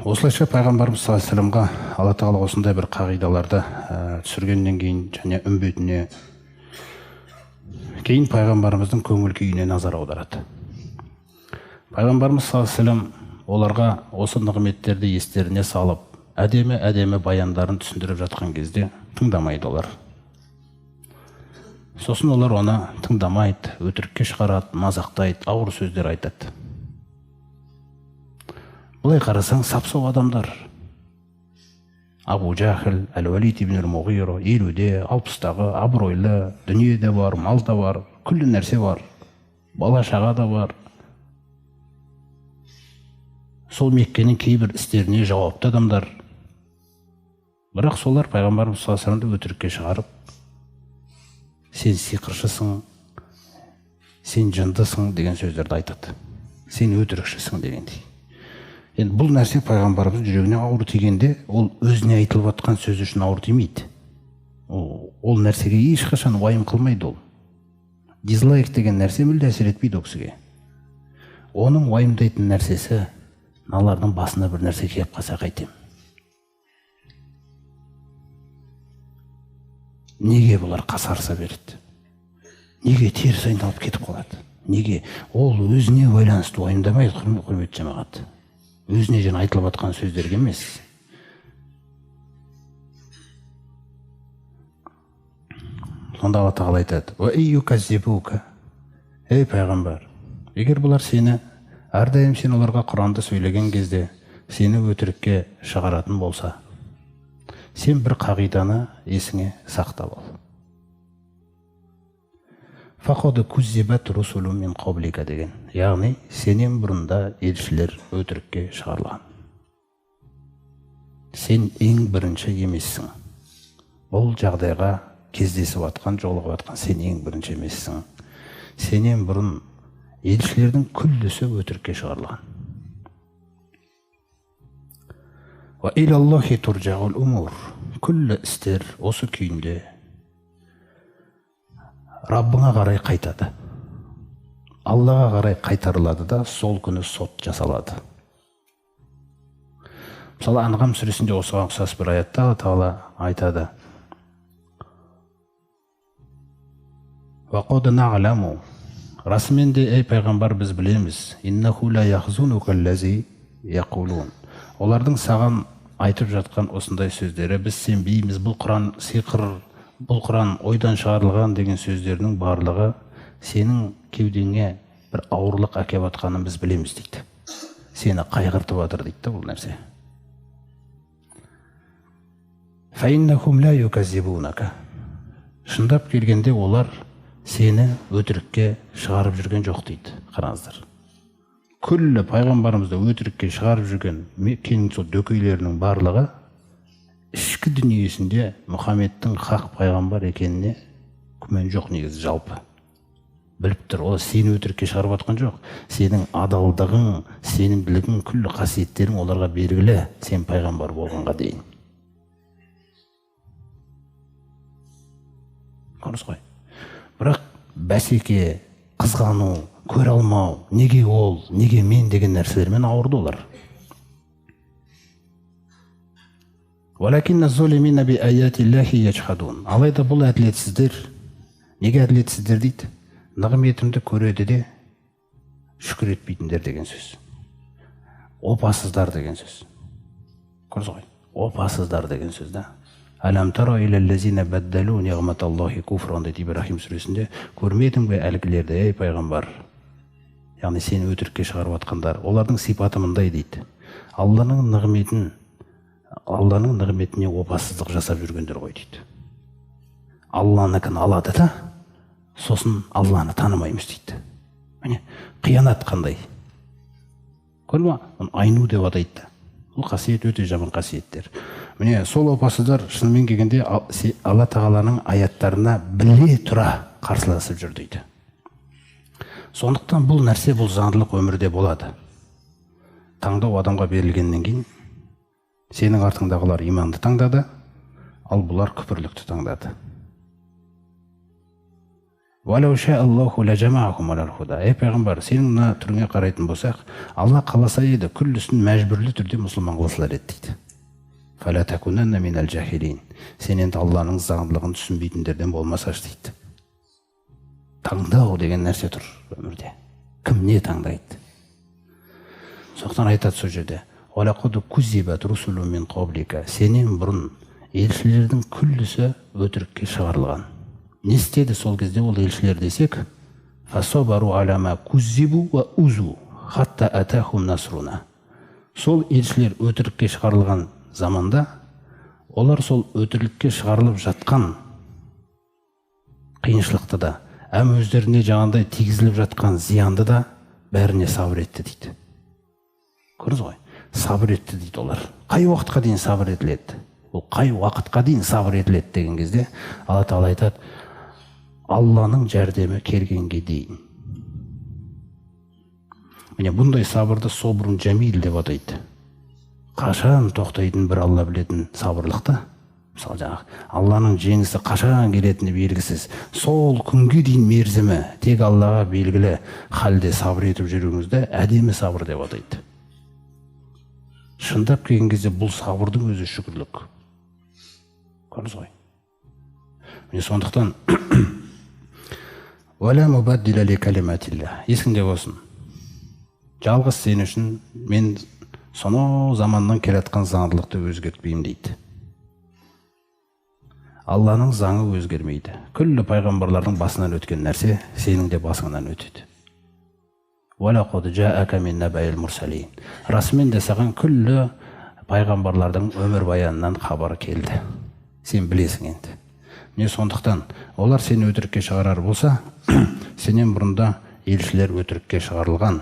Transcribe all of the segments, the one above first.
Осылайша пайғамбарымыз саллаллаху алейхи вассаламға Алла тағала осындай бір қағидаларды түсіргеннен кейін және үмбетіне кейін пайғамбарымыздың көңіл күйіне назар аударады. Пайғамбарымыз саллаллаху алейхи вассалам оларға осы нығметтерді естеріне салып, әдемі-әдемі баяндарын түсіндіріп жатқан кезде тыңдамайды олар. Сосын олар оны тыңдамайды, өтірікке шығарады, мазақтайды, ауыр сөздер айтады. Былай қарасаң, сап-сау адамдар. Абу Жахил, Әл-Уалид ибн Әл-Муғира, 50-де, 60-тағы абыройлы, дүние де бар, мал да бар, күллі нәрсе бар, бала шаға да бар. Сол Меккенің кейбір істеріне жауапты адамдар. Бірақ солар пайғамбарымыз саллаллаху алейхи вассаламды өтірікке шығарып, сен сиқыршысың, сен жындысың деген сөздерді айтады. Сен өтірікшісің дегендей. Енді бұл нәрсе пайғамбарымыздың жүрегіне ауыр тигенде, ол өзіне айтылып жатқан сөз үшін ауыр тимейді. Ол нәрсеге ешқашан уайым қылмайды ол. Дизлайк деген нәрсе мүлде әсер етпейді ол кісіге. Оның уайымдайтын нәрсесі, мыналардың басына бір нәрсе келіп қалса қайтем. Неге бұлар қасарыса береді? Неге теріс айналып кетіп қалады? Неге? Ол өзіне байланысты уайымдамайды, құрметті жамағат. Өзіне және айтылып жатқан сөздерге емес. Сонда Алла тағала айтады: «Уа ий юказзибука». Ей пайғамбар, егер бұлар сені әрдайым сен оларға Құранды сөйлеген кезде сені өтірікке шығаратын болса, сен бір қағиданы есіңе сақтап ал. Фақад куззибат русулун мин қаблика деген, яғни сенен бұрын да елшілер өтірікке шығарылған. Сен ең бірінші емессің. Бұл жағдайға кездесіп атқан, жолығып атқан сен ең бірінші емессің. Сенен бұрын елшілердің күллісі өтірікке шығарылған. Уа илаллахи туржаул умур. Күллі істер осы күйінде Раббыңа қарай қайтады. Аллаға қарай қайтарылады да, сол күні сот жасалады. Мысалы, Анғам сүресінде осыған ұқсас бір аятта Алла тағала айтады: Уа қад нағламу. Расымен де, ей пайғамбар, біз білеміз. Иннаху ла яхзунука аллази яқулун. Олардың саған айтып жатқан осындай сөздері, біз сенбейміз, бұл Құран сиқыр, бұл Құран ойдан шығарылған деген сөздерінің барлығы сенің кеудеңе бір ауырлық әкеп жатқанын біз білеміз дейді. Сені қайғыртып жатыр дейді да бұл нәрсе. Фаиннахум ла юказзибунака. Шындап келгенде олар сені өтірікке шығарып жүрген жоқ дейді. Қараңыздар. Күллі пайғамбарымызды өтірікке шығарып жүрген Меккенің сол дөкейлерінің барлығы ішкі дүниесінде Мұхаммедтің хақ пайғамбар екеніне күмән жоқ негізі жалпы. Біліп тұр, ол сені өтірікке шығарып жатқан жоқ. Сенің адалдығың, сенімділігің, күллі қасиеттерің оларға белгілі, сен пайғамбар болғанға дейін. Көрдіңіз ғой. Бірақ бәсеке, қызғану, көре алмау, неге ол, неге мен деген нәрселермен ауырды олар. Уалакинна золимина би аятиллахи яджхадун. Алайда бұл әділетсіздер, неге әділетсіздер дейді? Нығметімді көреді де шүкір етпейтіндер деген сөз. Опасыздар деген сөз. Көрдіңіз ғой? Опасыздар деген сөз да. Алам тара илаллазина баддалу ниғматаллахи куфран дейді Ибрахим сүресінде. Көрмедің бе әлгілерді, ей пайғамбар? Яғни сені өтірікке шығарып жатқандар. Олардың сипаты мындай дейді. Алланың нығметін, Алланың нығметіне опасыздық жасап жүргендер ғой дейді. Алланыкін алады да, сосын Алланы танымаймыз дейді. Міне, қиянат қандай. Көрдің ба? Оны айну деп атайды да. Бұл қасиет өте жаман қасиеттер. Міне, сол опасыздар шынымен келгенде Алла тағаланың аяттарына біле тұра қарсыласып жүр дейді. Сондықтан бұл нәрсе, бұл заңдылық өмірде болады. Таңдау адамға берілгеннен кейін сенің артыңдағылар иманды таңдады, ал бұлар күпірлікті таңдады. Ей пайғамбар, сенің мына түріңе қарайтын болсақ, Алла қаласа еді, күллісін мәжбүрлі түрде мұсылман қылсалар еді дейді. Сен енді Алланың заңдылығын түсінбейтіндерден болмасашы дейді. Таңдау деген нәрсе тұр өмірде. Кім не таңдайды? Сондықтан айтады сол жерде, сенен бұрын елшілердің күллісі өтірікке шығарылған. Не істеді сол кезде ол елшілер десек, сол елшілер өтірікке шығарылған заманда олар сол өтірікке шығарылып жатқан қиыншылықты да, әм өздеріне жаңағындай тигізіліп жатқан зиянды да бәріне сабыр етті дейді. Көрдіңіз ғой, сабыр етті дейді олар. Қай уақытқа дейін сабыр етіледі? Ол қай уақытқа дейін сабыр етіледі деген кезде Алла Тағала айтады, Алланың жәрдемі келгенге дейін. Міне бұндай сабырды собрун жәмил деп атайды. Қашан тоқтайтын бір Алла білетін сабырлықты, мысалы жаңағы Алланың жеңісі қашан келетіні белгісіз, сол күнге дейін мерзімі тек Аллаға белгілі халде сабыр етіп жүруіңізді әдемі сабыр деп атайды. Шындап келген кезде бұл сабырдың өзі шүкірлік. Көрдіңіз ғой. Міне сондықтан есіңде болсын. Жалғыз сен үшін мен сонау заманнан келе жатқан заңдылықты өзгертпеймін дейді. Алланың заңы өзгермейді. Күллі пайғамбарлардың басынан өткен нәрсе сенің де басыңнан өтеді. Расымен де саған күллі пайғамбарлардың өмірбаянынан хабар келді. Сен білесің енді. Міне сондықтан олар сені өтірікке шығарар болса, сенен бұрында елшілер өтірікке шығарылған.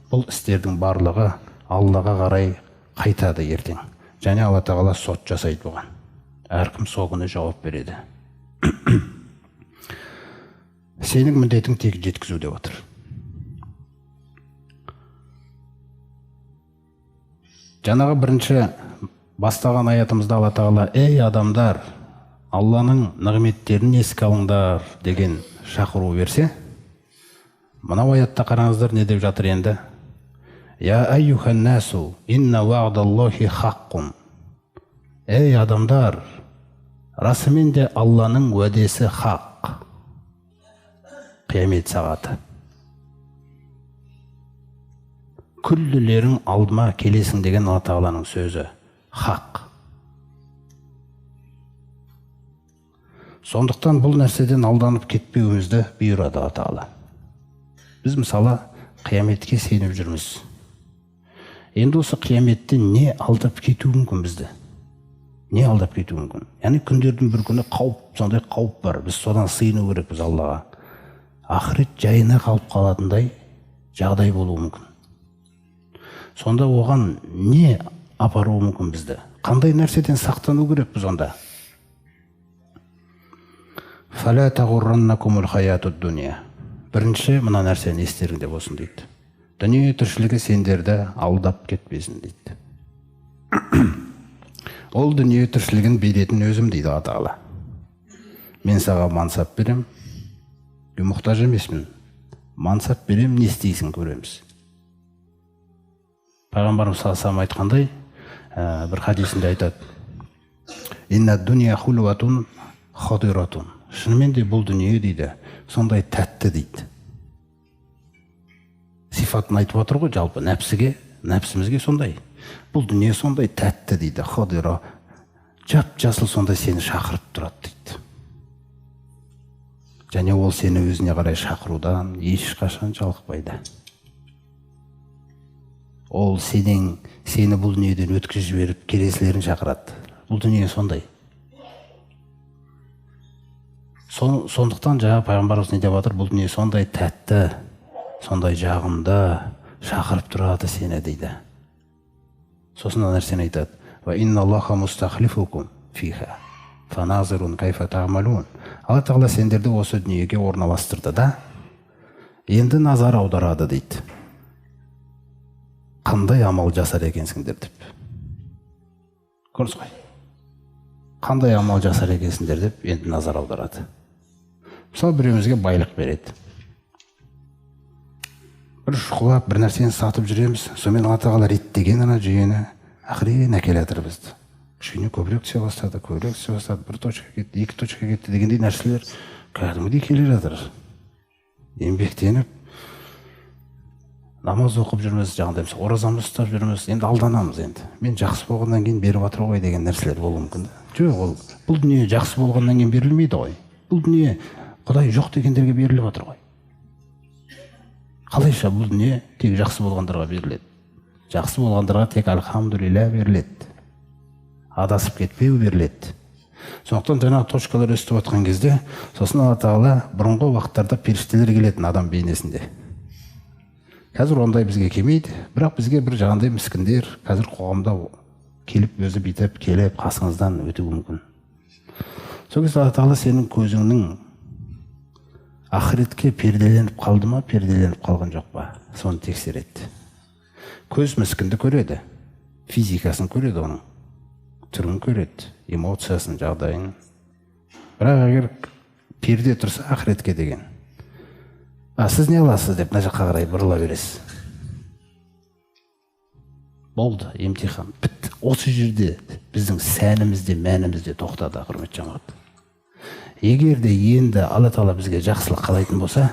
Бұл істердің барлығы Аллаға қарай қайтады ертең. Және Алла Тағала сот жасайды бұған. Әркім сол күні жауап береді. Сенің міндетің тек жеткізу деп отыр. Жаңағы бірінші бастаған аятымызда Алла Тағала, ей адамдар, Алланың нығметтерін еске алыңдар деген шақыру берсе, мынау аятта қараңыздар не деп жатыр енді? Я айюхан насу, инна ваъдаллахи хаққун. Ей адамдар, расымен де Алланың уәдесі хақ. Қиямет сағаты. Күллілерің алдыма келесің деген Алла Тағаланың сөзі хақ. Сондықтан бұл нәрседен алданып кетпеуімізді бұйырады Алла Тағала. Біз мысалы қияметке сеніп жүрміз. Енді осы қияметте не алдап кетуі мүмкін бізді? Не алдап кетуі мүмкін? Яғни күндердің бір күні қауіп, сондай қауіп бар. Біз содан сыйыну керекпіз Аллаға. Ақырет жайына қалып қалатындай жағдай болуы мүмкін. Сонда оған не апаруы мүмкін бізді? Қандай нәрседен сақтану керекпіз онда? Бірінші мына нәрсені естеріңде болсын дейді. Дүние тіршілігі сендерді алдап кетпесін дейді. Ол дүние тіршілігін беретін өзім дейді Алла Тағала. Мен саған мансап берем, мұқтаж емеспін. Мансап берем, не істейсің көреміз. Пайғамбарымыз саллаллаху алейхи вассалам айтқандай, бір хадисінде айтады. Инна дуния хулватун хадиратун. Шынымен де бұл дүние дейді, сондай тәтті дейді. Сифатын айтып отыр ғой жалпы нәпсіге, нәпсімізге сондай. Бұл дүние сондай тәтті дейді, хадира, жап-жасыл сондай сені шақырып тұрады дейді. Және ол сені өзіне қарай шақырудан ешқашан жалықпайды. Ол сені бұл дүниеден өткізіп жіберіп, келесілерін шақырады. Бұл дүние сондай. Сондықтан жаңа пайғамбарымыз не деп жатыр? Бұл дүние сондай тәтті, сондай жағымды, шақырып тұрады сені дейді. Сосын мына нәрсені айтады. Алла Тағала сендерді осы дүниеге орналастырды да, енді назар аударады дейді. Қандай амал жасар екенсіңдер деп. Көрдіңіз ғой. Қандай амал жасар екенсіңдер деп енді назар аударады. Мысалы, біреумізге байлық береді. Бір шұқылап, бір нәрсені сатып жүреміз, сонымен Алла тағала реттеген ана жүйені ақырын әкеле жатыр бізді. Кішкене көбірек түсе бастады, көбірек түсе бастады, бір точка кетті, екі точка кетті дегендей нәрселер кәдімгідей келе жатыр. Еңбектеніп, намаз оқып жүрміз, жаңағыдай оразамызды ұстап жүрміз, енді алданамыз енді. Мен жақсы болғаннан кейін беріп жатыр ғой деген нәрселер болуы мүмкін. Жоқ, ол бұл дүние жақсы болғаннан кейін берілмейді ғой. Бұл дүние Құдай жоқ дегендерге беріліп жатыр ғой. Қалайша бұл дүние тек жақсы болғандарға беріледі? Жақсы болғандарға тек альхамдулилля беріледі. Адасып кетпеу беріледі. Сондықтан жаңағы точкалар өстіп жатқан кезде, сосын Алла тағала бұрынғы уақыттарда періштелер келетін адам бейнесінде. Қазір ондай бізге келмейді, бірақ бізге бір жаңағындай міскіндер қазір қоғамда келіп өзі бүйтіп келіп қасыңыздан өтуі мүмкін. Сол кезде Алла тағала сенің көзіңнің ақыретке перделеніп қалды ма, перделеніп қалған жоқ па, соны тексереді. Көз міскінді көреді, физикасын көреді, оның түрін көреді, эмоциясын, жағдайын. Бірақ егер перде тұрса ақыретке деген, а сіз не аласыз деп мына жаққа қарай бұрыла бересіз. Болды, емтихан бітті. Осы жерде біздің сәніміз де мәніміз де тоқтады, құрметті жамағат. Егер де енді Алла тағала бізге жақсылық қалайтын болса,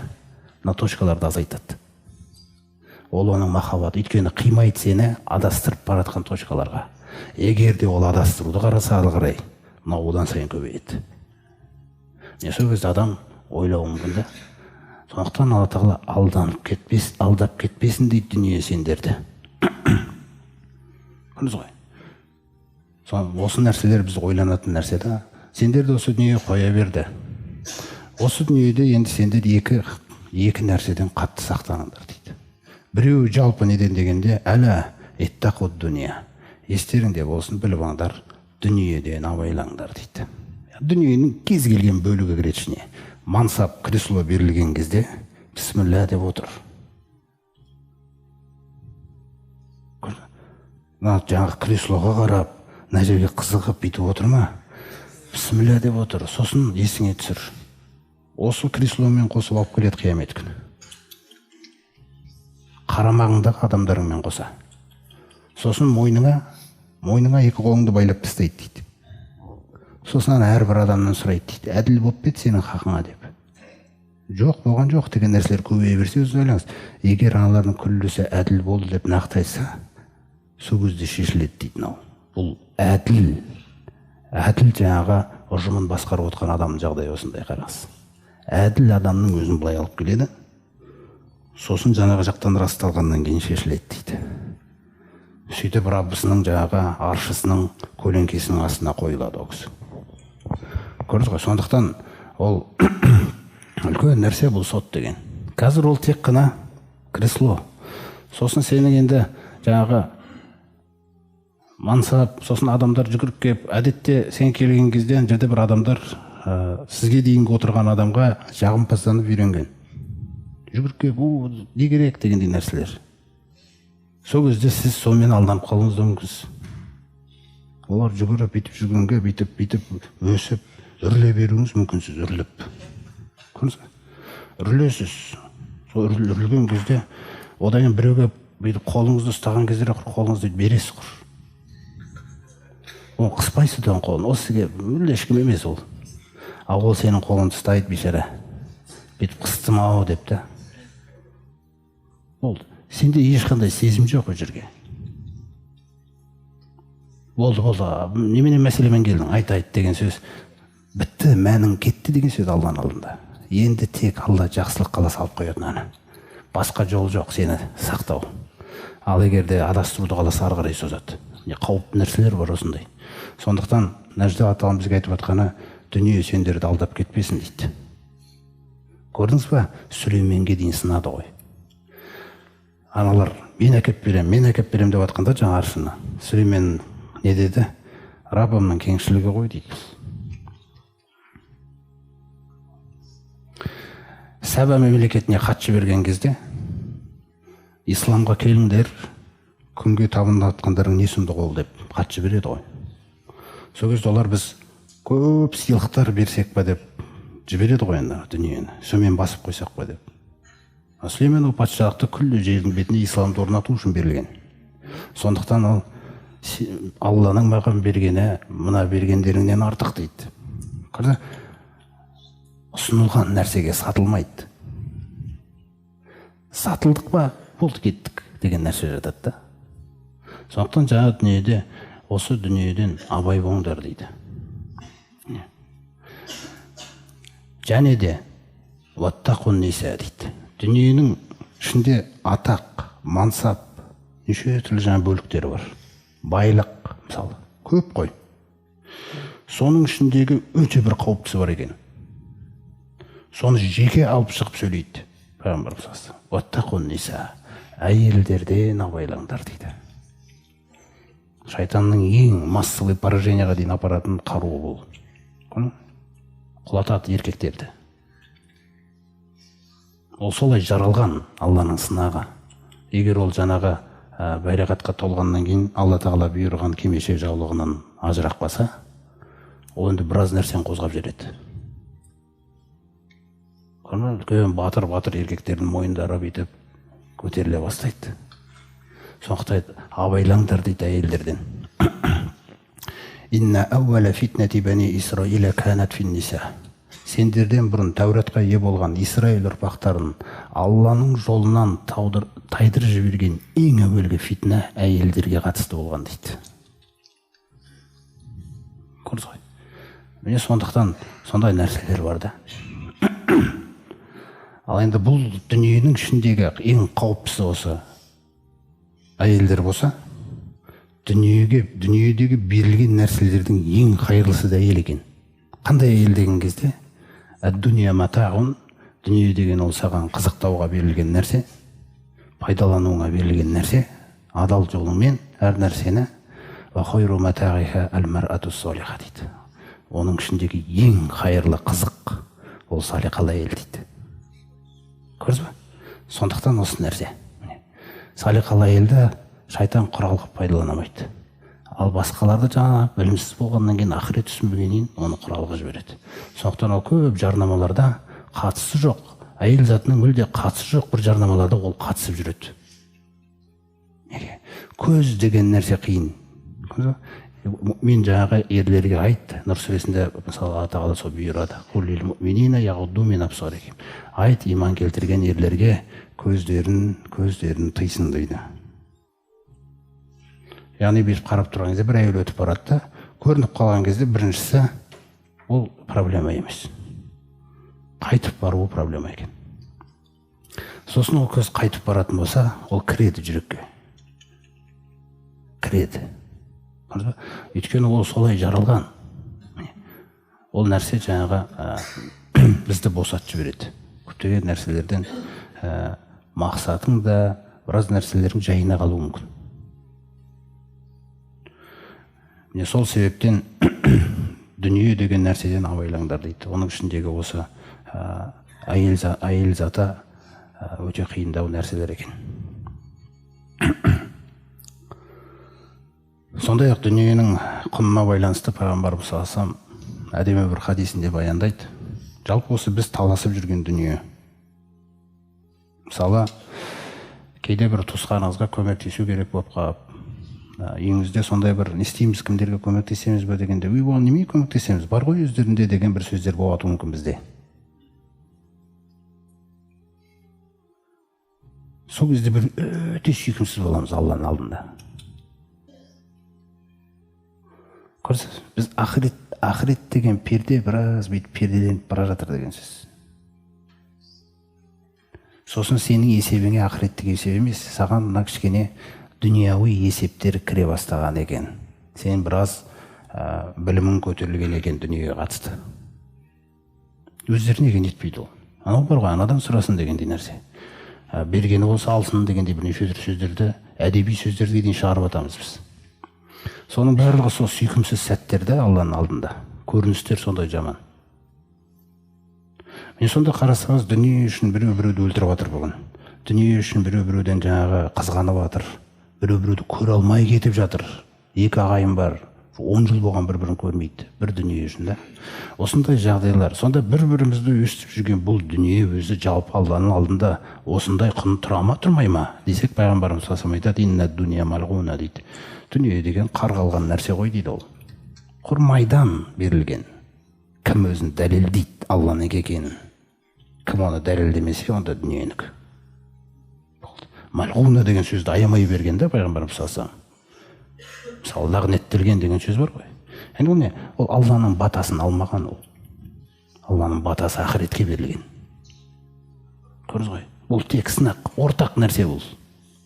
мына точкаларды азайтады. Ол оның махаббаты, өйткені қимайды сені адастырып бара жатқан точкаларға. Егер де ол адастыруды қараса ары қарай, мынау одан сайын көбейеді. Міне сол кезде адам ойлауы мүмкін да. Сондықтан Алла тағала алданып кетпес, алдап кетпесін дейді дүние сендерді. Көрдіңіз ғой. Осы нәрселер біз ойланатын нәрсе да. Сендерді осы дүние қоя берді. Осы дүниеде енді сендер екі нәрседен қатты сақтаныңдар дейді. Біреуі жалпы неден дегенде, әлі иттақуд дүния. Естеріңде болсын, біліп алыңдар, дүниеден абайлаңдар дейді. Дүниенің кез келген бөлігі кіреді ішіне. Мансап, кресло берілген кезде бісміллә деп отыр. Мына жаңағы креслоға қарап, мына жерге қызығып бүйтіп отыр ма? Бісміллә деп отыр. Сосын есіңе түсір. Осы кресломен қосып алып келеді қиямет күні. Қарамағыңдағы адамдарыңмен қоса. Сосын мойныңа екі қолыңды байлап тастайды дейді. Сосын әрбір адамнан сұрайды дейді. Әділ болып па еді сенің хақыңа деп. Жоқ, болған жоқ деген нәрселер көбейе берсе, өзіңіз ойлаңыз. Егер аналардың күллісі әділ болды деп нақты айтса, сол кезде шешіледі дейді мынау. Бұл әділ, әділ жаңағы ұжымын басқарып отқан адамның жағдайы осындай, қараңыз. Әділ адамның өзін былай алып келеді, сосын жаңағы жақтан расталғаннан кейін шешіледі дейді. Сөйтіп Раббысының жаңағы аршысының көлеңкесінің астына қойылады ол кісі. Көрдіңіз ғой, сондықтан ол үлкен нәрсе бұл сот деген. Қазір ол тек қана кресло. Сосын сенің енді жаңағы мансап, сосын адамдар жүгіріп келіп, әдетте сен келген кезде ана жерде бір адамдар сізге дейінгі отырған адамға жағымпазданып үйренген. Жүгіріп келіп, о, не керек дегендей нәрселер. Сол кезде сіз сонымен алданып қалуыңыз да мүмкінсіз. Олар жүгіріп, бүйтіп жүргенге, бүйтіп, бүйтіп өсіп, үрле беруіңіз мүмкінсіз, үрліп. Көрдіңіз бе? Үрлесіз. Сол үрлеген кезде, одан кейін біреуге бүйтіп қолыңызды ұстаған кезде қолыңызды бересіз құр. Оны қыспайсыз одан қолын. Ол сізге мүлде ешкім емес ол. Ал ол сенің қолыңды ұстайды бейшара. Бүйтіп қыстым ау деп та. Болды. Сенде ешқандай сезім жоқ ол жерге. Болды, болды. Немене мәселемен келдің? Айт, айт деген сөз. Бітті, мәнің кетті деген сөз Алланың алдында. Енді тек Алла жақсылық қаласа алып қояды аны. Басқа жол жоқ сені сақтау. Ал егер де адастыруды қаласа ары қарай созады. Қауіпті нәрселер бар осындай. Сондықтан Нәжді аталым бізге айтып жатқаны, дүние сендерді алдап кетпесін дейді. Көрдіңіз ба? Сүлейменге дейін сынады ғой. Аналар мен әкеп берем, мен әкеп берем деп жатқанда жаңа аршыны. Сүлеймен не деді? Раббымның кеңшілігі ғой дейді. Сәба мемлекетіне хат жіберген кезде, исламға келіңдер, күнге табынатқандарың не сұмдық ол деп хат жібереді ғой. Сол кезде олар біз көп сыйлықтар берсек па деп Жібереді ғой енді дүниені, сонымен басып қойсақ па деп. А Сүлеймен ол патшалықты күллі жердің бетіне исламды орнату үшін берілген. Сондықтан ол Алланың маған бергені мына бергендеріңнен артық дейді. Көрді? Ұсынылған нәрсеге сатылмайды. Сатылдық па, болды, кеттік деген нәрсе жатады да. Сондықтан жаңа дүниеде, осы дүниеден абай болыңдар дейді. Және де уаттақун ниса дейді. Дүниенің ішінде атақ, мансап, неше түрлі жаңа бөліктері бар. Байлық мысалы, көп қой. Соның ішіндегі өте бір қауіптісі бар екен. Соны жеке алып шығып сөйлейді пайғамбарымыз. Уаттақун ниса, әйелдерден абайлаңдар дейді. Шайтанның ең массовый поражениеға дейін апаратын қаруы бұл. Құлатады еркектерді. Ол солай жаралған Алланың сынағы. Егер ол жаңағы байрақатқа толғаннан кейін Алла тағала бұйырған кимешек жаулығынан ажырап қалса, ол енді біраз нәрсені қозғап жібереді. Үлкен батыр-батыр еркектердің мойындары бүйтіп көтеріле бастайды. Сондықтан абайлаңдар дейді әйелдерден. Инна әуәлә фитнәти бәни Исраиля канат фин ниса. Сендерден бұрын Тәуратқа ие болған Исраил ұрпақтарын Алланың жолынан тайдырып жіберген ең әуелгі фитна әйелдерге қатысты болған дейді. Көрдіңіз ғой. Міне сондықтан сондай нәрселер бар да. Ал енді бұл дүниенің ішіндегі ең қауіптісі осы әйелдер болса, дүниедегі берілген нәрселердің ең қайырлысы да әйел екен. Қандай әйел деген кезде, әд-дүния матағун, дүние деген ол саған қызықтауға берілген нәрсе, пайдалануыңа берілген нәрсе, адал жолыңмен әр нәрсені, уа хайру матағиха әл-мар'ату ссалиха дейді. Оның ішіндегі ең қайырлы қызық ол салиқалы әйел дейді. Көрдіңіз бе? Сондықтан осы нәрсе. Салиқалы әйелді шайтан құрал қылып пайдалана алмайды. Ал басқаларды жаңа білімсіз болғаннан кейін, ақырет түсінбегеннен кейін оны құрал қылып жібереді. Сондықтан ол көп жарнамаларда қатысы жоқ, әйел затының мүлде қатысы жоқ бір жарнамаларда ол қатысып жүреді. Неге? Көз деген нәрсе қиын. Көрдіңіз бе? Мен жаңағы ерлерге айт, Нұр сүресінде мысалы Алла тағала сол бұйырады. Қул лил муъминина яғудду мин абсарихим. Айт, иман келтірген ерлерге көздерін тыйсын дейді. Яғни бүйтіп қарап тұрған кезде бір әйел өтіп барады да, көрініп қалған кезде біріншісі ол проблема емес. Қайтып баруы проблема екен. Сосын ол көз қайтып баратын болса, ол кіреді жүрекке. Кіреді. Өйткені ол солай жаралған. Ол нәрсе жаңағы бізді босатып жібереді. Көптеген нәрселерден мақсатың да, біраз нәрселердің жайына қалуы мүмкін. Міне сол себептен дүние деген нәрседен абайлаңдар дейді. Оның ішіндегі осы әйел заты өте қиындау нәрселер екен. Сондай-ақ дүниенің құнына байланысты пайғамбарымыз саллаллаху алейхи уассалам әдемі бір хадисінде баяндайды. Жалпы осы біз таласып жүрген дүние. Мысалы, кейде бір туысқаныңызға көмектесу керек болып қалып, үйіңізде сондай бір не істейміз, кімдерге көмектесеміз бе дегенде, үй оған немене көмектесеміз, бар ғой өздерінде деген бір сөздер болуы мүмкін бізде. Сол кезде бір өте сүйкімсіз боламыз Алланың алдында. Көрсеңіз, біз ақырет деген перде біраз бүйтіп перделеніп бара жатыр деген сөз. Сосын сенің есебіңе ақыреттік есеп емес, саған мына кішкене дүнияуи есептер кіре бастаған екен. Сен біраз білімің көтерілген екен дүниеге қатысты. Өздеріне нетпейді ол. Анау бар ғой, анадан сұрасын дегендей нәрсе. Бергені болса алсын дегендей бірнеше түрлі сөздерді, әдеби сөздерге дейін шығарып атамыз біз. Соның барлығы сол сүйкімсіз сәттерді Алланың алдында. Көріністер сондай жаман. Міне сонда қарасаңыз, дүние үшін біреу біреуді өлтіріп жатыр бүгін. Дүние үшін біреу біреуден жаңағы қызғанып жатыр. Біреу біреуді көре алмай кетіп жатыр. Екі ағайын бар, 10 жыл болған бір-бірін көрмейді, бір дүние үшін да. Осындай жағдайлар. Сонда бір-бірімізді өстіп жүрген бұл дүние өзі жалпы Алланың алдында осындай құн тұра ма, тұрмай ма десек, пайғамбарымыз саллаллаху алейхи айтады, инна дуния малғуна дейді. Дүние деген қарғалған нәрсе ғой дейді ол. Құр майдан берілген. Кім өзін дәлелдейді Алланікі екенін? Кім оны дәлелдемесе, онда дүниенікі. Болды. Малғуна деген сөзді аямай берген да пайғамбарымыз саллаллаху алейхи вассалам. Мысалы, лағнеттелген деген сөз бар ғой. Енді ол не? Ол Алланың батасын алмаған ол. Алланың батасы ақыретке берілген. Көрдіңіз ғой? Бұл тек сынақ, ортақ нәрсе бұл.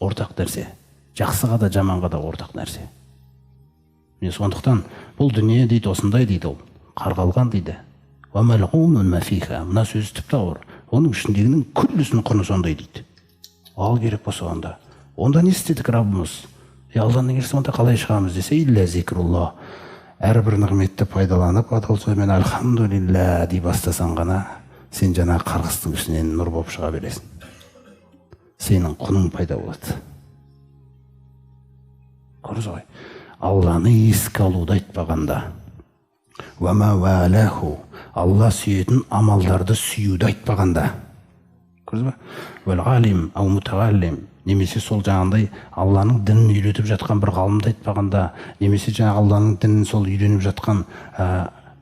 Ортақ нәрсе. Жақсыға да, жаманға да ортақ нәрсе. Міне сондықтан бұл дүние дейді осындай дейді ол. Қарғалған дейді. Уа малғунун ма фиха. Мына сөз тіпті ауыр. Оның ішіндегінің күллісінің құны сондай дейді. Ал керек болса онда. Онда не істедік Раббымыз? Алланың елшісі онда қалай шығамыз десе, илля зикруллах. Әрбір нығметті пайдаланып, адал сөзбен альхамдулилля дей бастасаң ғана, сен жаңағы қарғыстың ішінен нұр болып шыға бересің. Сенің құның пайда болады. Көрдіңіз ғой? Алланы еске алуды айтпағанда, уа ма уалаху, Алла сүйетін амалдарды сүюді айтпағанда. Көрдіңіз ба? Уәл ғалим ау мутағаллим, немесе сол жаңағындай Алланың дінін үйретіп жатқан бір ғалымды айтпағанда, немесе жаңағы Алланың дінін сол үйреніп жатқан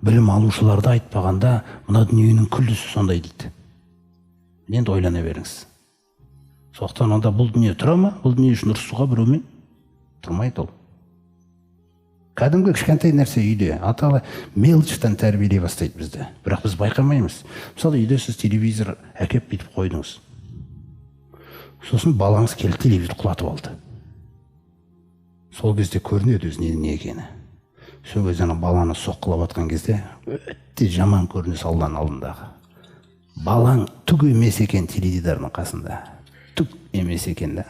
білім алушыларды айтпағанда, мына дүниенің күллісі сондай дейді. Енді ойлана беріңіз. Сондықтан онда бұл дүние тұра ма? Бұл дүние үшін ұрысуға біреумен тұрмайды ол. Кәдімгі кішкентай нәрсе үйде, ата-ана мелочтан тәрбиелей бастайды бізді. Бірақ біз байқамаймыз. Мысалы, үйде сіз телевизор әкеп бүйтіп қойдыңыз. Сосын балаңыз келіп телевизор құлатып алды. Сол кезде көрінеді өзіне не екені. Сол кезде ана баланы соққылап атқан кезде өте жаман көрініс Алланың алдындағы. Балаң түк емес екен теледидардың қасында. Түк емес екен да.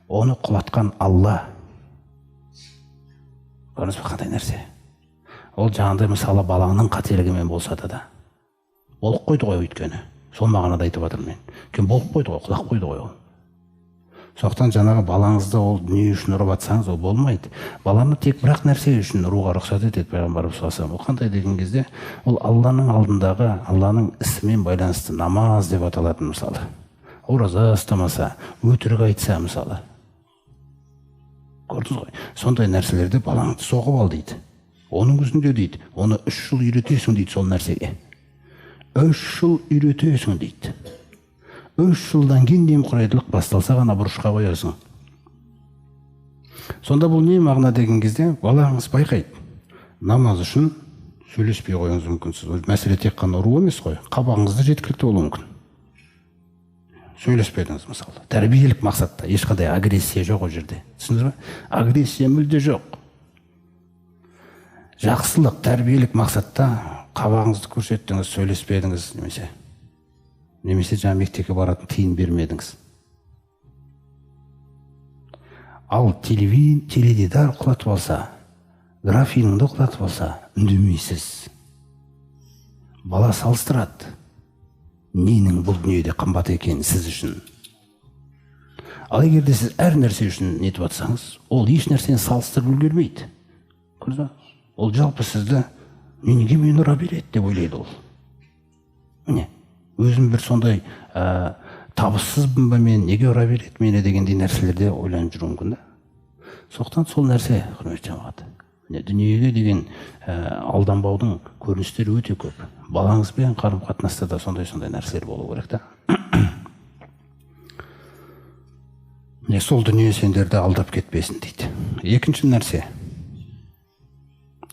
Оны құлатқан Алла. Көрдіңіз бе қандай нәрсе? Ол жаңағыдай мысалы балаңның қателігімен болса да. Болып қойды ғой өйткені. Сол мағынада айтып жатырмын мен. Өйткені болып қойды ғой, құлап қойды ғой ол. Сондықтан жаңағы балаңызды ол дүние үшін ұрып атсаңыз, ол болмайды. Баланы тек бір-ақ нәрсе үшін ұруға рұқсат етеді пайғамбарымыз саллаллаху алейхи вассалам. Ол қандай деген кезде, ол Алланың алдындағы, Алланың ісімен байланысты намаз деп аталатын мысалы. Ораза ұстамаса, өтірік айтса мысалы. Көрдіңіз ғой? Сондай нәрселерді балаңды соғып ал дейді. Оның өзінде дейді, оны 3 жыл үйретесің дейді сол нәрсеге. 3 жыл үйретесің дейді. 3 жылдан кейін немқұрайлық басталса ғана бұрышқа қоясың. Сонда бұл не мағына деген кезде балаңыз байқайды. Намаз үшін сөйлеспей қоюыңыз мүмкін. Сіз мәселе тек қана ұру емес қой, қабағыңыз да жеткілікті болуы мүмкін. Сөйлеспедіңіз мысалы. Тәрбиелік мақсатта ешқандай агрессия жоқ ол жерде. Түсіндіңіз бе? Агрессия мүлде жоқ. Жақсылық, тәрбиелік мақсатта қабағыңызды көрсеттіңіз, сөйлеспедіңіз, немесе жаңа мектепке баратын тиын бермедіңіз. Ал теледидар құлатып алса, графиніңді құлатып алса, үндемейсіз. Бала салыстырады. Ненің бұл дүниеде қымбат екенін сіз үшін. Ал егер де сіз әр нәрсе үшін нетіп атсаңыз, ол еш нәрсені салыстырып үлгермейді. Көрдіңіз ба? Ол жалпы сізді неге мені ұра береді деп ойлайды ол. Міне, өзім бір сондай табыссызбын ба мен, неге ұра береді мені дегендей нәрселерде ойланып жүруі мүмкін да. Сондықтан сол нәрсе, құрметті жамағат. Міне, дүниеге деген алданбаудың көріністері өте көп. Балаңызбен қарым-қатынаста да сондай-сондай нәрселер болу керек та. Міне, сол дүние сендерді алдап кетпесін дейді. Екінші нәрсе.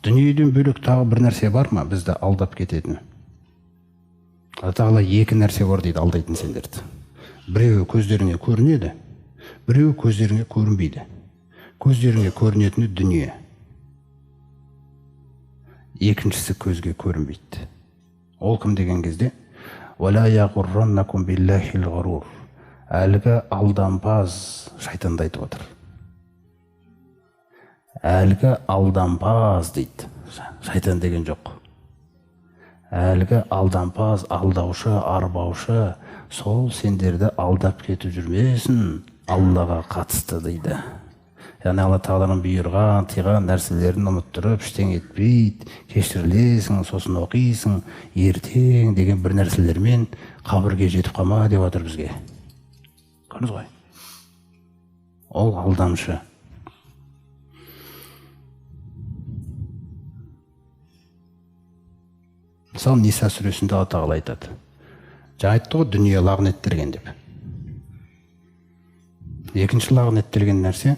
Дүниеден бөлек тағы бір нәрсе бар ма бізді алдап кететін? Алла тағала екі нәрсе бар дейді алдайтын сендерді. Біреуі көздеріңе көрінеді, біреуі көздеріңе көрінбейді. Көздеріңе көрінетіні дүние. Екіншісі көзге көрінбейді. Ол кім деген кезде, «Уәлә яғурраннакум биллахил ғарур». Әлгі алдампаз шайтанды айтып отыр. Әлгі алдампаз дейді. Шайтан деген жоқ. Әлгі алдампаз, алдаушы, арбаушы, сол сендерді алдап кетіп жүрмесін, Аллаға қатысты дейді. Яғни Алла тағаланың бұйырған, тыйған нәрселерін ұмыттырып, ештеңе етпейді, кешірілесің, сосын оқисың, ертең деген бір нәрселермен қабірге жетіп қалма деп жатыр бізге. Көрдіңіз ғой? Ол алдамшы. Мысалы, Ниса сүресінде Алла тағала айтады. Жаңа айтты ғой, дүние лағнеттелген деп. Екінші лағнеттелген нәрсе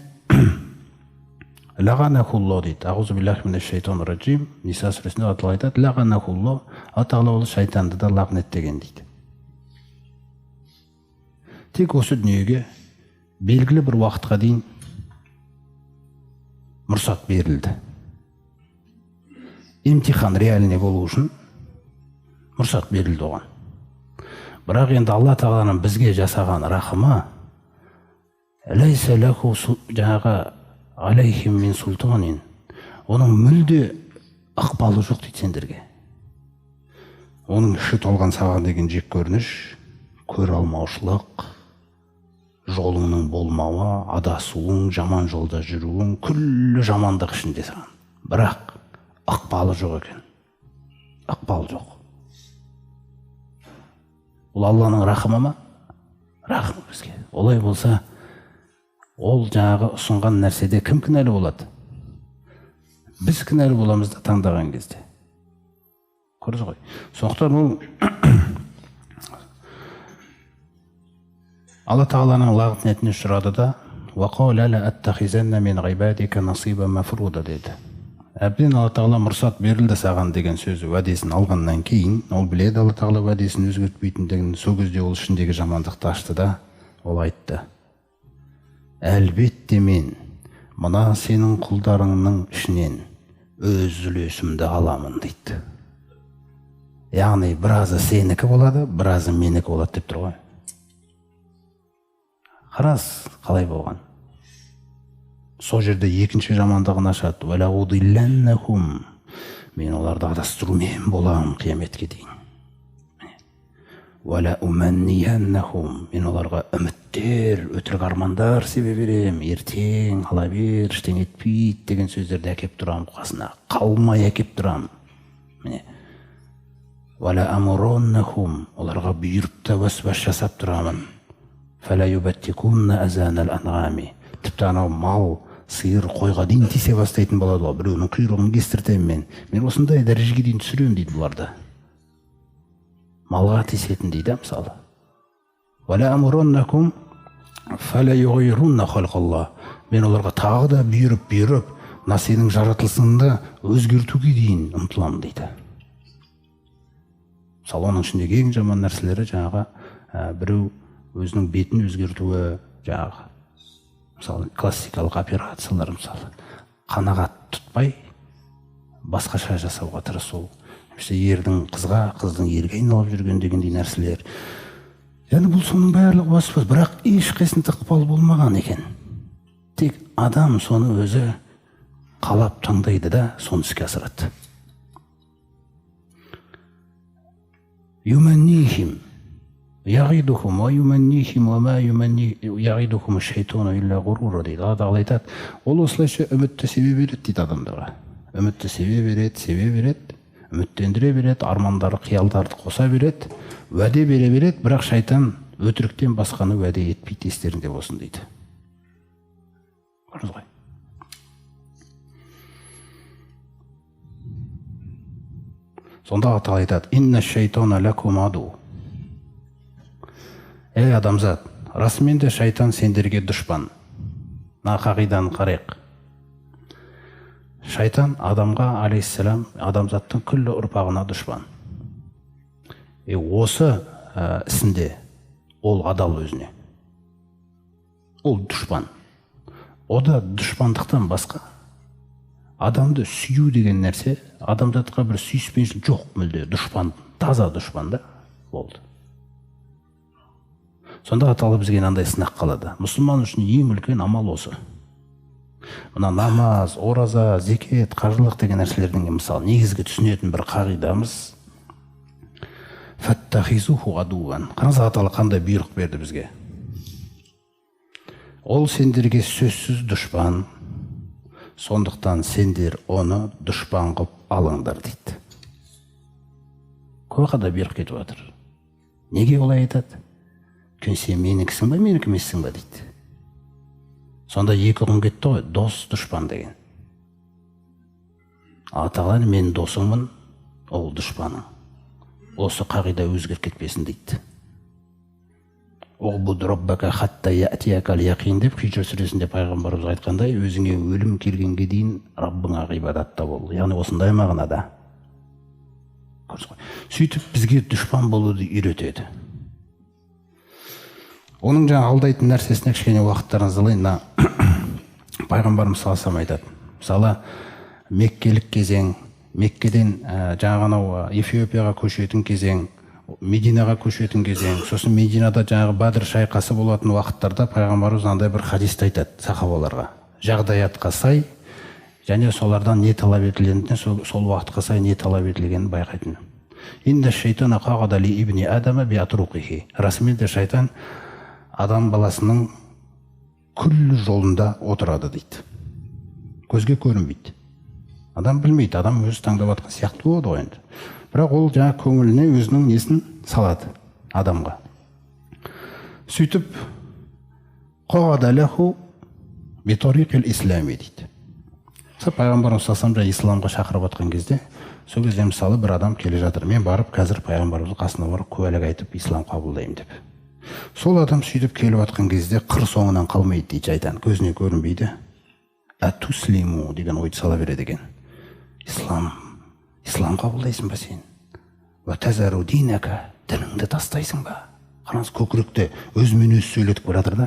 лағанахулло дейді. Ағузу биллахи минаш шайтанир ражим. Ниса сүресінде Алла тағала айтады, лағанахулло, Алла тағала ол шайтанды да лағнеттеген дейді. Тек осы дүниеге белгілі бір уақытқа дейін мұрсат берілді. Емтихан реальный болу үшін мұрсат берілді оған. Бірақ енді Алла тағаланың бізге жасаған рахымы ләйсә ләху жаңағы алейхим мин султанин, оның мүлде ықпалы жоқ дейді сендерге. Оның іші толған саған деген жек көрініш, көре алмаушылық, жолыңның болмауы, адасуың, жаман жолда жүруің, күллі жамандық ішінде саған. Бірақ ықпалы жоқ екен. Ықпалы жоқ. Ол Алланың рахымы ма? Рахымы бізге. Олай болса, ол жаңағы ұсынған нәрседе кім кінәлі болады? Біз кінәлі боламыз да таңдаған кезде. Көрдіңіз ғой. Сондықтан ол Алла тағаланың лағнетіне ұшырады да, деді. Әбден Алла тағала мұрсат берілді саған деген сөзі уәдесін алғаннан кейін, ол біледі Алла тағала уәдесін өзгертпейтіндігін, сол кезде ол ішіндегі жамандықты ашты да, ол айтты: әлбетте мен мына сенің құлдарыңның ішінен өз үлесімді аламын дейді. Яғни біразы сенікі болады, біразы менікі болады деп тұр ғой. Қарас қалай болған. Сол жерде екінші жамандығын ашады. Мен оларды адастырумен боламын қияметке дейін. Мен оларға үміттер, өтірік армандар себе берем, ертең ала бер, ештеңе етпейді деген сөздерді әкеп тұрамын, қасына қалмай әкеп тұрамын. Міне. Оларға бұйырып та уәсуас жасап тұрамын. Тіпті анау мал, сиыр, қойға дейін тисе бастайтын болады ғой. Біреуінің құйрығын кестіртемін мен. Мен осындай дәрежеге дейін түсіремін дейді бұларды. Малға тисетін дейді мысалы. Мен оларға тағы да бұйырып, мына сенің жаратылысыңды өзгертуге дейін ұмтыламын дейді. Мысалы, оның ішіндегі ең жаман нәрселері жаңағы біреу өзінің бетін өзгертуі, жаңағы мысалы классикалық операциялар, мысалы қанағат тұтпай басқаша жасауға тырысу, немесе ердің қызға, қыздың ерге айналып жүрген дегендей нәрселер. Яғни бұл соның барлығы уәсуас, бірақ ешқайсысында ықпал болмаған екен. Тек адам соны өзі қалап таңдайды да, соны іске асырады. Юманнихим яғидухум уа юманнихим уа ма яғидухум шайтану илля ғурура дейді. Алла тағала айтады, ол осылайша үмітті себе береді дейді адамдарға. Үмітті себе береді, себе береді, үміттендіре береді, армандары, қиялдарды қоса береді, уәде бере береді, бірақ шайтан өтіріктен басқаны уәде етпейді, естеріңде болсын дейді. Көрдіңіз ғой. Сонда Алла тағала айтады: инна шайтана лакум аду. Ей адамзат, расымен де шайтан сендерге дұшпан. Мына қағиданы қарайық. Шайтан адамға алейхиссалам, адамзаттың күллі ұрпағына дұшпан. Осы ісінде ол адал өзіне. Ол дұшпан. О да дұшпандықтан басқа. Адамды сүю деген нәрсе, адамзатқа бір сүйіспеншілік жоқ мүлде. Дұшпан, таза дұшпан да болды. Сонда Алла тағала бізге мынандай сынақ қалады. Мұсылман үшін ең үлкен амал осы. Мына намаз, ораза, зекет, қажылық деген нәрселердің мысалы негізгі түсінетін бір қағидамыз фаттахизуху адуан. Қараңыз, Алла тағала қандай бұйрық берді бізге. Ол сендерге сөзсіз дұшпан, сондықтан сендер оны дұшпан қылып алыңдар дейді. Көк ада бұйрық кетіп жатыр. Неге олай айтады? Өйткені сен менікісің ба, менікі емессің ба дейді. Сонда екі ұғым кетті ғой, дос, дұшпан деген. Алла тағала мен досыңмын, ол дұшпаның. Осы қағида өзгеріп кетпесін дейді. Уғбуд роббака хатта яътиякал яқин деп Хижр сүресінде пайғамбарымыз айтқандай, өзіңе өлім келгенге дейін Раббыңа ғибадатта бол. Яғни осындай мағынада. Сөйтіп бізге дұшпан болуды үйретеді. Оның жаңа алдайтын нәрсесіне кішкене уақыттарыңызды алайын. Мына пайғамбарымыз саллаллаху алейхи вассалам айтады. Мысалы, меккелік кезең, Меккеден жаңағы анау Эфиопияға көшетін кезең, Мединаға көшетін кезең, сосын Мединада жаңағы Бадр шайқасы болатын уақыттарда пайғамбарымыз мынандай бір хадисті айтады сахабаларға. Жағдаятқа сай және солардан не талап етілгенін, сол уақытқа сай не талап етілгенін байқайтын. Инна шайтана қағада ли ибни адама би атрукихи. Расымен де шайтан адам баласының күллі жолында отырады дейді. Көзге көрінбейді. Адам білмейді, адам өзі таңдап жатқан сияқты болады ғой енді. Бірақ ол жаңа көңіліне өзінің несін салады адамға. Сөйтіп қағада лаху би тариқил ислами дейді. Мысалы, пайғамбарымыз саллаллаху алейхи вассалам исламға шақырып жатқан кезде, сол кезде мысалы бір адам келе жатыр. Мен барып қазір пайғамбарымыздың қасына барып куәлік айтып ислам қабылдаймын деп. Сол адам сөйтіп келіп жатқан кезде қыр соңынан қалмайды дейді шайтан, көзіне көрінбейді. Атуслиму деген ойды сала береді екен. Ислам қабылдайсың ба сен? Уа тазару динака, дініңді тастайсың ба? Қараңыз, көкіректе өзімен өзі сөйлетіп келе жатыр да.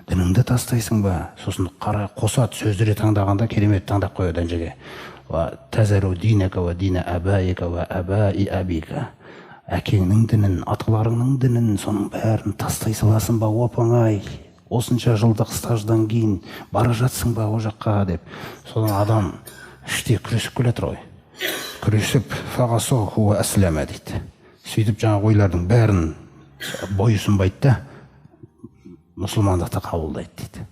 Дініңді тастайсың ба? Сосын қара қосады, сөздері таңдағанда керемет таңдап қояды ана жерге. Уа тазару динака уа дина абаика уа абаи абика. Әкеңнің дінін, аталарыңның дінін, соның бәрін тастай саласың ба оп-оңай? Осынша жылдық стаждан кейін бара жатсың ба о жаққа деп. Содан адам іште күресіп келе жатыр ғой. Күресіп фағасоху уа аслама дейді. Сөйтіп жаңағы ойлардың бәрін бойұсынбайды да мұсылмандықты қабылдайды дейді.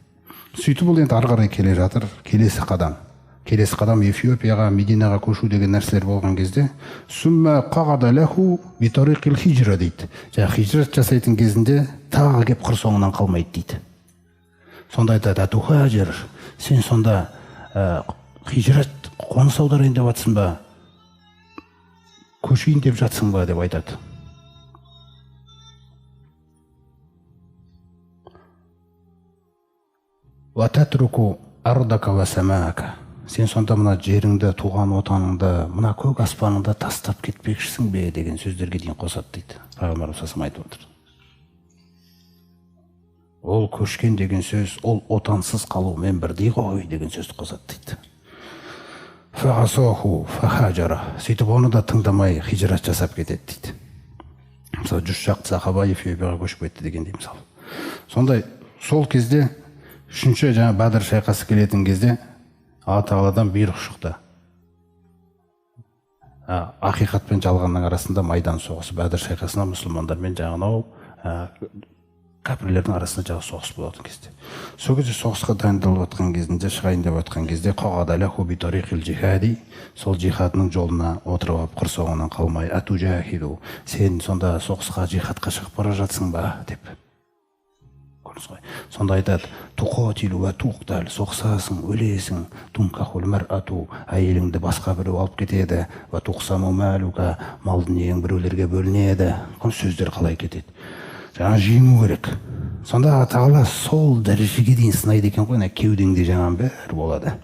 Сөйтіп ол енді ары қарай келе жатыр. Келесі қадам. Келесі қадам Эфиопияға, Мединаға көшу деген нәрселер болған кезде сумма қағада лаху би тариқил хижра дейді. Жаңа хижрат жасайтын кезінде тағы кеп қыр соңынан қалмайды дейді. Сонда айтады, атухажир, сен сонда хижрат қоныс аударайын деп жатсың ба? Көшейін деп жатсың ба деп айтады. Уа татруку ардака уа самаака. Сен сонда мына жеріңді, туған отаныңды, мына көк аспаныңды тастап кетпекшісің бе деген сөздерге дейін қосады дейді. Пайғамбарымыз саллаллаху алейхи вассалам айтып отыр. Ол көшкен деген сөз, ол отансыз қалумен бірдей ғой деген сөзді қосады дейді. Фағасоху фахажара. Сөйтіп оны да тыңдамай хижрат жасап кетеді дейді. Мысалы, 100 шақты сахаба Эфиопияға көшіп кетті дегендей мысалы. Сондай сол кезде үшінші жаңа Бадр шайқасы келетін кезде Алла тағаладан бұйрық шықты. Ақиқат пен жалғанның арасында майдан соғысы, Бәдір шайқасында мұсылмандар мен жаңағы кәпірлердің арасында жаңағы соғыс болатын кезде. Сол кезде соғысқа дайындалып жатқан кезінде, шығайын деп жатқан кезде қағада лаху би тариқил жихади, сол жихадның жолына отырып алып қыр соңынан қалмай атужахиду, сен сонда соғысқа, жихадқа шығып бара жатсың ба деп. Сонда айтады, туқатилу уа туқтал, соқсасың, өлесің, тункахул мар'ату, әйеліңді басқа біреу алып кетеді, уа туқсаму малука, мал дүниең біреулерге бөлінеді. Бұл сөздер қалай кетеді? Жаңа жеңу керек. Сонда Алла тағала сол дәрежеге дейін сынайды екен ғой, ана кеудеңде жаңағы бәрі болады.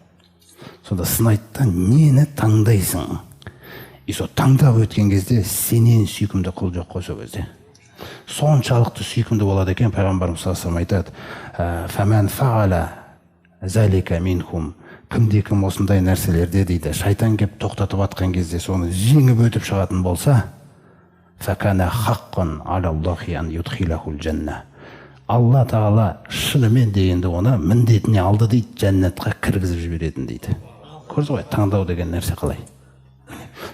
Сонда сынайды да, нені таңдайсың? И сол таңдап өткен кезде сенен сүйкімді құл жоқ қой сол кезде. Соншалықты сүйкімді болады екен. Пайғамбарымыз саллаллаху алейхи вассалам айтады, фәмән фағала залика минхум, кімде кім осындай нәрселерде дейді, шайтан кеп тоқтатып атқан кезде соны жеңіп өтіп шығатын болса, фәкана хаққан алаллахи ан юдхилахул жанна, Алла тағала шынымен де енді оны міндетіне алды дейді, жәннатқа кіргізіп жіберетін дейді. Көрдіңіз ғой, таңдау деген нәрсе қалай?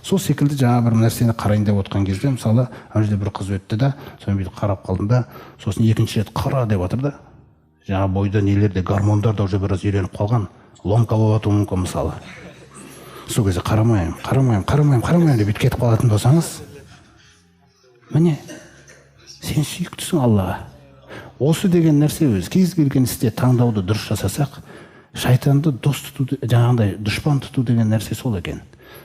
Сол секілді жаңа бір нәрсені қарайын деп отқан кезде, мысалы, ана жерде бір қыз өтті да, соны бүйтіп қарап қалдым да, сосын екінші рет қара деп жатыр да, Жаңа бойда нелерде, гормондар да уже біраз үйреніп қалған, ломка болып жатуы мүмкін мысалы. Сол кезде қарамаймын, қарамаймын, қарамаймын, қарамаймын деп бүйтіп кетіп қалатын болсаңыз, міне, сен сүйіктісің Аллаға. Осы деген нәрсе өзі кез келген істе таңдауды дұрыс жасасақ, шайтанды дос тұту, жаңағындай дұшпан тұту деген нәрсе сол екен.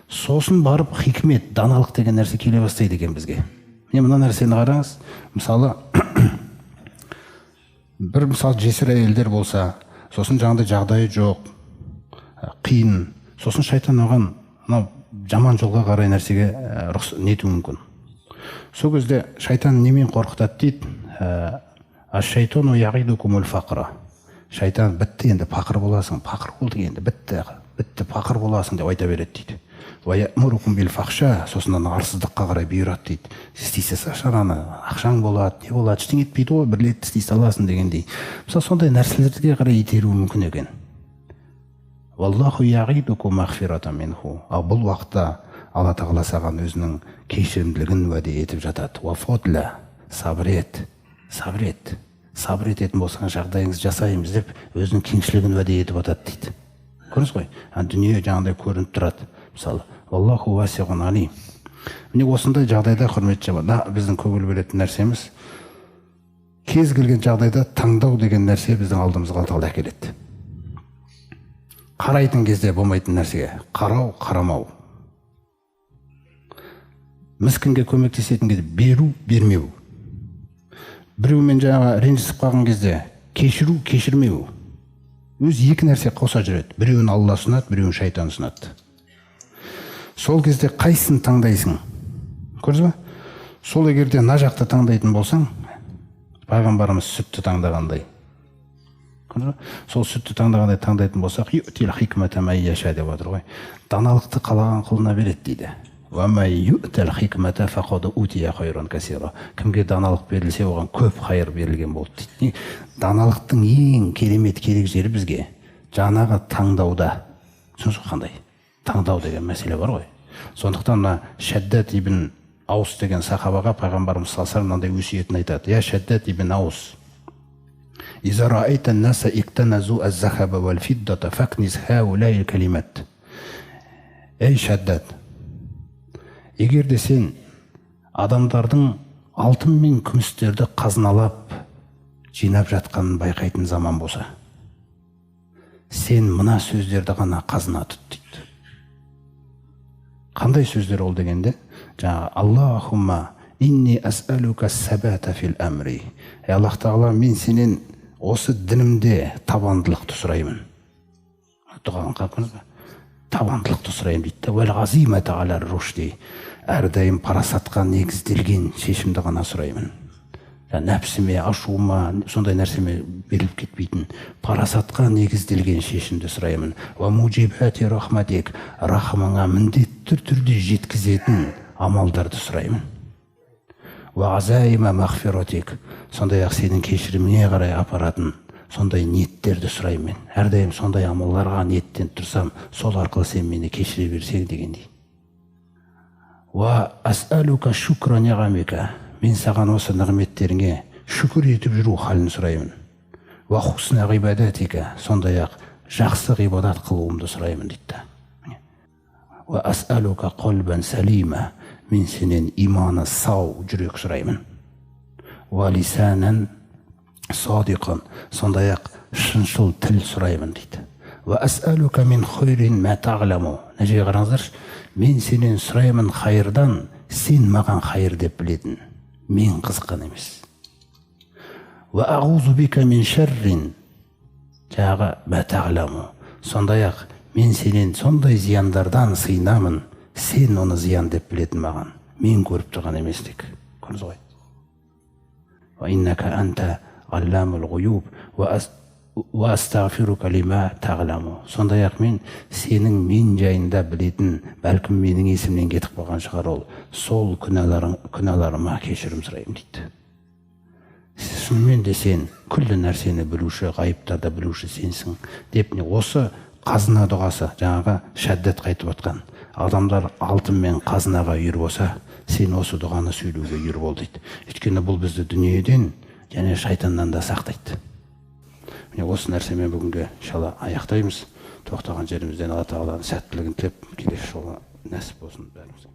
Сосын барып хикмет, даналық деген нәрсе келе бастайды екен бізге. Міне, мына нәрсені қараңыз. Мысалы, бір мысалы жесір әйелдер болса, сосын жаңағыдай жағдайы жоқ, қиын, сосын шайтан оған мынау жаман жолға қарай нәрсеге нетуі мүмкін. Сол кезде шайтан немен қорқытады дейді? Шайтан бітті енді, пақыр боласың, пақыр болды енді, бітті, бітті, пақыр боласың деп айта береді дейді. Сосын ана арсыздыққа қарай бұйырады дейді. Істей салсашы ананы, ақшаң болады, не болады, ештеңе етпейді ғой, бір рет істей саласың дегендей. Мысалы, сондай нәрселерге қарай итеруі мүмкін екен. Ал бұл уақытта Алла Тағала саған өзінің кешірімділігін уәде етіп жатады. Сабыр ет, сабыр ет, сабыр ететін болсаң жағдайыңызды жасаймыз деп өзінің кеңшілігін уәде етіп жатады дейді. Көрдіңіз ғой, дүние жаңағыдай көрініп тұрады. Мысалы, Аллаху уасиғун алим. Міне, осындай жағдайда, құрметті жамағат, біздің көңіл бөлетін нәрсеміз, кез келген жағдайда таңдау деген нәрсе біздің алдымызға Алла Тағала әкеледі. Қарайтын кезде болмайтын нәрсеге қарау, қарамау. Міскінге көмектесетін кезде беру, бермеу. Біреумен жаңағы ренжісіп қалған кезде кешіру, кешірмеу. Өз екі нәрсе қоса жүреді. Біреуін Алла ұсынады, біреуін шайтан ұсынады. Сол кезде қайсысын таңдайсың? Көрдіңіз ба? Сол егер де мына жақты таңдайтын болсаң, пайғамбарымыз сүтті таңдағандай. Көрдіңіз ба? Сол сүтті таңдағандай таңдайтын болсақ, ю'тил хикмата ман яша деп отыр ғой. Даналықты қалаған құлына береді дейді. Кімге даналық берілсе, оған көп хайыр берілген болды дейді. Даналықтың ең керемет керек жері бізге жаңағы таңдауда. Түсінесіз қандай? Таңдау деген мәселе бар ғой. Сондықтан мына Шәддат ибн Аус деген сахабаға пайғамбарымыз саллаллаху алейхи вассалам мынандай өсиетін айтады. Я Шәддат ибн Аус, иза раайта ан-наса иктаназу аз-захаба вал-фиддата факниз хаулай калимат. Ей Шәддат, егер де сен адамдардың алтын мен күмістерді қазыналап жинап жатқанын байқайтын заман болса, сен мына сөздерді ғана қазына тұт дейді. Қандай сөздер ол дегенде, жаңағы Аллахумма инни асалука сабата фил амри. Ей Аллах Тағала, мен сенен осы дінімде табандылықты сұраймын. Дұғаны қараңыз ба? Табандылықты сұраймын дейді. Уәл ғазимата аля рушди. Әрдайым парасатқа негізделген шешімді ғана сұраймын. Нәпсіме, ашуыма, сондай нәрсеме беріліп кетпейтін парасатқа негізделген шешімді сұраймын. Уа мужибати рахматик, рахымыңа міндетті түрде жеткізетін амалдарды сұраймын. Уа азаима мағфиратик, сондай-ақ сенің кешіріміңе қарай апаратын сондай ниеттерді сұраймын мен. Әрдайым сондай амалдарға ниеттеніп тұрсам, сол арқылы сен мені кешіре берсең дегендей. Уа асалука шукра ниғамика, мен саған осы нығметтеріңе шүкір етіп жүру халін сұраймын. Уа хусна ғибадатика, сондай-ақ жақсы ғибадат қылуымды сұраймын дейді. Уа асалука қалбан салима, мен сенен иманы сау жүрек сұраймын. Уа лисанан садиқан, сондай-ақ шыншыл тіл сұраймын дейді. Уа асалука мин хайрин ма тағламу. Мына жерге қараңыздаршы, мен сенен сұраймын хайырдан, сен маған хайыр деп білетін, мен қызыққан емес. Уа ағузу бика мин шаррин, жаңағы ма тағламу, сондай-ақ мен сенен сондай зияндардан сыйынамын, сен оны зиян деп білетін маған, мен көріп тұрған емес тек. Көрдіңіз ғой. Уа иннака анта алламул ғуюб уа астағфирука лима тағламу. Сондай-ақ мен сенің мен жайында білетін, бәлкім менің есімнен кетіп қалған шығар ол, сол күнәларыма кешірім сұраймын дейді. Шынымен де сен күллі нәрсені білуші, ғайыптарды білуші сенсің деп. Міне, осы қазына дұғасы, жаңағы Шәддат қайтып отқан. Адамдар алтын мен қазынаға үйір болса, сен осы дұғаны сөйлеуге үйір бол дейді. Өйткені бұл бізді дүниеден және шайтаннан да сақтайды. Міне, осы нәрсемен бүгінгі иншалла аяқтаймыз. Тоқтаған жерімізден Алла Тағаланың сәттілігін тілеп, келесі жолы нәсіп болсын бәрімізге.